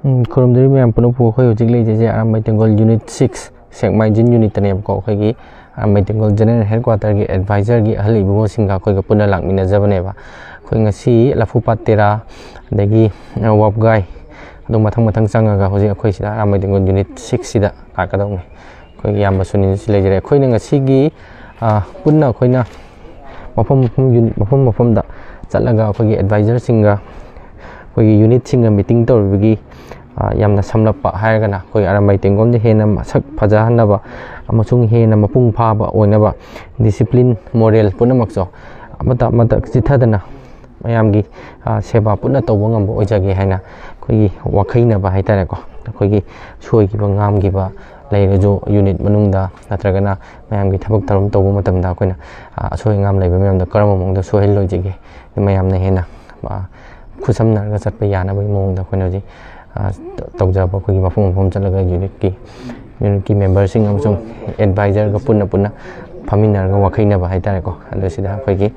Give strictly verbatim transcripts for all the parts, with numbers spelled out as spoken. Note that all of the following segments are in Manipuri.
ꯎꯝ, ꯈꯨꯔꯨꯝꯖꯔꯤ ꯃꯌꯥꯝ ꯄꯨꯝꯅꯃꯛꯄꯨ꯫ ꯑꯩꯈꯣꯏ ꯍꯧꯖꯤꯛ ꯂꯩꯖꯩꯁꯦ ꯑꯔꯥꯝꯕꯥꯏ ꯇꯦꯡꯒꯣꯜ unit six, ꯁꯦꯛꯃꯥꯏꯖꯤꯟ unitꯇꯅꯦꯕꯀꯣ꯫ ꯑꯩꯈꯣꯏꯒꯤ ꯑꯔꯥꯝꯕꯥꯏ ꯇꯦꯡꯒꯣꯜ general headquarterꯒꯤ advisorꯒꯤ ꯑꯍꯜ ꯏꯕꯨꯡꯉꯣꯁꯤꯡꯒ ꯑꯩꯈꯣꯏꯒ ꯄꯨꯟꯅ ꯂꯥꯛꯃꯤꯟꯅꯖꯕꯅꯦꯕ꯫ ꯑꯩꯈꯣꯏ ꯉꯁꯤ ꯂꯐꯨꯄꯥꯠ ꯇꯦꯔꯥ, ꯑꯗꯒꯤ, ꯑ, ꯋꯥꯞꯒꯥꯏ, ꯑꯗꯨꯝ ꯃꯊꯪ ꯃꯊꯪ ꯆꯪꯉꯒ ꯍꯧꯖꯤꯛ ꯑꯩꯈꯣꯏ ꯁꯤꯗ ꯑꯔꯥꯝꯕꯥꯏ ꯇꯦꯡꯒꯣꯜ unit sixꯁꯤꯗ ꯂꯥꯛꯀꯗꯧꯅꯤ꯫ ꯑꯩꯈꯣꯏꯒꯤ ꯏꯌꯥꯝꯕ ꯁꯨꯅꯤꯜꯁꯨ ꯂꯩꯖꯔꯦ꯫ ꯑꯩꯈꯣꯏꯅ ꯉꯁꯤꯒꯤ, ꯑ, ꯄꯨꯟꯅ ꯑꯩꯈꯣꯏꯅ ꯃꯐꯝ ꯃꯐꯝ ꯌꯨꯟ-, ꯃꯐꯝ ꯃꯐꯝꯗ ꯆꯠꯂꯒ ꯑꯩꯈꯣꯏꯒꯤ advisorꯁꯤꯡꯒ, ꯑꯩꯈꯣꯏꯒꯤ unitꯁꯤꯡꯒ meeting ꯇꯧꯔꯤꯕꯒꯤ, ꯑ, ꯌꯥꯝꯅ ꯁꯝꯂꯞꯄ ꯍꯥꯏꯔꯒꯅ, ꯑꯩꯈꯣꯏꯒꯤ ꯑꯔꯥꯝꯕꯥꯏ ꯇꯦꯡꯒꯣꯜꯁꯦ ꯍꯦꯟꯅ ꯃꯁꯛ ꯐꯖꯍꯟꯅꯕ ꯑꯃꯁꯨꯡ ꯍꯦꯟꯅ ꯃꯄꯨꯡ ꯐꯥꯕ ꯑꯣꯏꯅꯕ, discipline, moral ꯄꯨꯝꯅꯃꯛꯁꯨ ꯑꯃꯠꯇ ꯑꯃꯠꯇ ꯆꯤꯠꯊꯗꯅ ꯃꯌꯥꯝꯒꯤ, ꯑ, ꯁꯦꯕꯥ ꯄꯨꯟꯅ ꯇꯧꯕ ꯉꯝꯕ ꯑꯣꯏꯖꯒꯦ ꯍꯥꯏꯅ ꯑꯩꯈꯣꯏꯒꯤ ꯋꯥꯈꯩꯅꯕ ꯍꯥꯏꯇꯥꯔꯦꯀꯣ꯫ ꯑꯩꯈꯣꯏꯒꯤ ꯁꯣꯏꯈꯤꯕ ꯉꯥꯝꯈꯤꯕ ꯂꯩꯔꯁꯨ unit ꯃꯅꯨꯡꯗ ꯅꯠꯇ꯭ꯔꯒꯅ ꯃꯌꯥꯝꯒꯤ ꯊꯕꯛ ꯊꯧꯔꯝ ꯇꯧꯕ ꯃꯇꯝꯗ ꯑꯩꯈꯣꯏꯅ, ꯑ, ꯑꯁꯣꯏ ꯑꯉꯥꯝ ꯂꯩꯕ ꯃꯌꯥꯝꯗꯣ ꯀꯔꯝꯕ ꯃꯑꯣꯡꯗ ꯁꯣꯏꯍꯜꯂꯣꯏꯁꯤꯒꯦ, ꯃꯌꯥꯝꯅ ꯍꯦꯟꯅ, ꯑ, ꯈꯨꯠꯁꯝꯅꯔꯒ ꯆꯠꯄ ꯌꯥꯅꯕꯒꯤ ꯃꯑꯣꯡꯗ ꯑꯩꯈꯣꯏꯅ ꯍꯧꯖꯤꯛ, ꯑ, ꯇ-, ꯇꯧꯖꯕ ꯑꯩꯈꯣꯏꯒꯤ ꯃꯐꯝ ꯃꯐꯝ ꯆꯠꯂꯒ unitꯀꯤ, unitꯀꯤ memberꯁꯤꯡ ꯑꯃꯁꯨꯡ advisorꯒ ꯄꯨꯟꯅ ꯄꯨꯟꯅ ꯐꯝꯃꯤꯟꯅꯔꯒ ꯋꯥꯈꯩꯅꯕ ꯍꯥꯏꯇꯥꯔꯦꯀꯣ꯫ ꯑꯗꯨ ꯁꯤꯗ ꯑꯩꯈꯣꯏꯒꯤ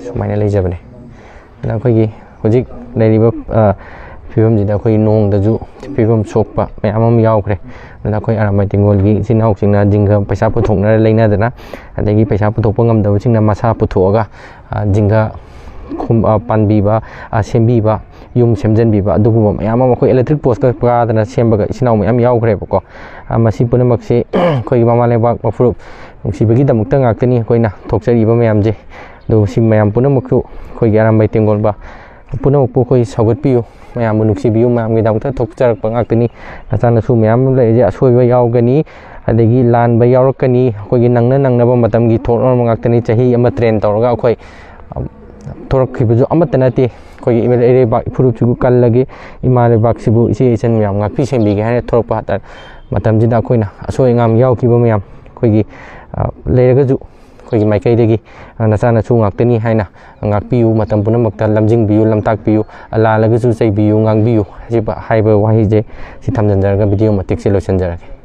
ꯁꯨꯃꯥꯏꯅ ꯂꯩꯖꯕꯅꯦ꯫ ꯑꯗ ꯑꯩꯈꯣꯏꯒꯤ ꯍꯧꯖꯤꯛ ꯂꯩꯔꯤꯕ, ꯑ, ꯐꯤꯕꯝꯁꯤꯗ ꯑꯩꯈꯣꯏꯒꯤ ꯅꯣꯡꯗꯁꯨ ꯐꯤꯕꯝ ꯁꯣꯛꯄ ꯃꯌꯥꯝ ꯑꯃ ꯌꯥꯎꯈ꯭ꯔꯦ꯫ ꯑꯗꯨꯅ ꯑꯩꯈꯣꯏ ꯑꯔꯥꯝꯕꯥꯏ ꯇꯦꯡꯒꯣꯜꯒꯤ ꯏꯆꯤꯟ ꯏꯅꯥꯎꯁꯤꯡꯅ ꯖꯤꯡꯒ ꯄꯩꯁꯥ ꯄꯨꯊꯣꯛꯅꯔ ꯂꯩꯅꯗꯅ, ꯑꯗꯒꯤ ꯄꯩꯁꯥ ꯄꯨꯊꯣꯛꯄ ꯉꯝꯗꯕꯁꯤꯡꯅ ꯃꯁꯥ ꯄꯨꯊꯣꯛꯑꯒ, ꯑ, ꯖꯤꯡꯒ ꯈꯨꯝ-, ꯑ, ꯄꯥꯟꯕꯤꯕ, ꯑ, ꯁꯦꯝꯕꯤꯕ, ꯌꯨꯝ ꯁꯦꯝꯖꯤꯟꯕꯤꯕ, ꯑꯗꯨꯒꯨꯝꯕ ꯃꯌꯥꯝ ꯑꯃ ꯑꯩꯈꯣꯏ electric post ꯀꯥꯗꯅ ꯁꯦꯝꯕꯒ ꯏꯆꯤꯟ ꯏꯅꯥꯎ ꯃꯌꯥꯝ ꯌꯥꯎꯈ꯭ꯔꯦꯕꯀꯣ꯫ ꯑ, ꯃꯁꯤ ꯄꯨꯝꯅꯃꯛꯁꯤ ꯑꯩꯈꯣꯏꯒꯤ ꯃꯃꯥ ꯂꯩꯕꯥꯛ ꯃꯄꯨꯔꯨꯞ ꯅꯨꯡꯁꯤꯕꯒꯤꯗꯃꯛꯇ ꯉꯥꯛꯇꯅꯤ ꯑꯩꯈꯣꯏꯅ ꯊꯣꯛꯆꯔꯤꯕ ꯃꯌꯥꯝꯁꯦ꯫ ꯑꯗꯨ ꯁꯤ ꯃꯌꯥꯝ ꯄꯨꯝꯅꯃꯛꯁꯨ ꯑꯩꯈꯣꯏꯒꯤ ꯑꯔꯥꯝꯕꯥꯏ ꯇꯦꯡꯒꯣꯜꯕ ꯄꯨꯝꯅꯃꯛꯄꯨ ꯑꯩꯈꯣꯏ ꯁꯧꯒꯠꯄꯤꯌꯨ, ꯃꯌꯥꯝꯕꯨ ꯅꯨꯡꯁꯤꯕꯤꯌꯨ, ꯃꯌꯥꯝꯒꯤꯗꯃꯛꯇ ꯊꯣꯛꯆꯔꯛꯄ ꯉꯥꯛꯇꯅꯤ꯫ ꯅꯆꯥꯅꯁꯨ ꯃꯌꯥꯝ ꯑꯃ ꯂꯩꯔꯤꯁꯦ, ꯑꯁꯣꯏꯕ ꯌꯥꯎꯒꯅꯤ, ꯑꯗꯒꯤ ꯂꯥꯟꯕ ꯌꯥꯎꯔꯛꯀꯅꯤ꯫ ꯑꯩꯈꯣꯏꯒꯤ ꯅꯪꯅ ꯅꯪꯅꯕ ꯃꯇꯝꯒꯤ ꯊꯣꯛꯂꯛꯅꯕ ꯉꯥꯛꯇꯅꯤ꯫ ꯆꯍꯤ ꯑꯃ train ꯇꯧꯔꯒ ꯑꯩꯈꯣꯏ, ꯑ, ꯊꯣꯔꯛꯈꯤꯕꯁꯨ ꯑꯃꯠꯇ ꯅꯠꯇꯦ꯫ ꯑꯩꯈꯣꯏꯒꯤ ꯏꯃꯥ ꯂꯩꯕꯥꯛ ꯏꯐꯨꯔꯨꯞꯁꯤꯕꯨ ꯀꯜꯂꯒꯦ, ꯏꯃꯥ ꯂꯩꯕꯥꯛꯁꯤꯕꯨ, ꯏꯆꯦ ꯏꯆꯟ ꯃꯌꯥꯝ ꯉꯥꯛꯄꯤ ꯁꯦꯟꯕꯤꯒꯦ ꯍꯥꯏꯅ ꯊꯣꯔꯛꯄ ꯍꯥꯏꯇꯥꯔꯦ꯫ ꯃꯇꯝꯁꯤꯗ ꯑꯩꯈꯣꯏꯅ ꯑꯁꯣꯏ ꯑꯉꯥꯝ ꯌꯥꯎꯈꯤꯕ ꯃꯌꯥꯝ ꯑꯩꯈꯣꯏꯒꯤ, ꯑ, ꯂꯩꯔꯒꯁꯨ ꯑꯩꯈꯣꯏꯒꯤ ꯃꯥꯏꯀꯩꯗꯒꯤ, ꯑ, ꯅꯆꯥꯅꯁꯨ ꯉꯥꯛꯇꯅꯤ ꯍꯥꯏꯅ ꯉꯥꯛꯄꯤꯌꯨ, ꯃꯇꯝ ꯄꯨꯝꯅꯃꯛꯇ ꯂꯝꯖꯤꯡꯕꯤꯌꯨ, ꯂꯝꯇꯥꯛꯄꯤꯌꯨ, ꯑ, ꯂꯥꯜꯂꯒꯁꯨ ꯆꯩꯕꯤꯌꯨ, ꯉꯥꯡꯕꯤꯌꯨ ꯍꯥꯏꯕ, ꯍꯥꯏꯕ ꯋꯥꯍꯩꯁꯦ ꯁꯤ ꯊꯝꯖꯤꯟꯖꯔꯒ video ꯃꯇꯦꯛꯁꯦ ꯂꯣꯏꯁꯤꯟꯖꯔꯒꯦ꯫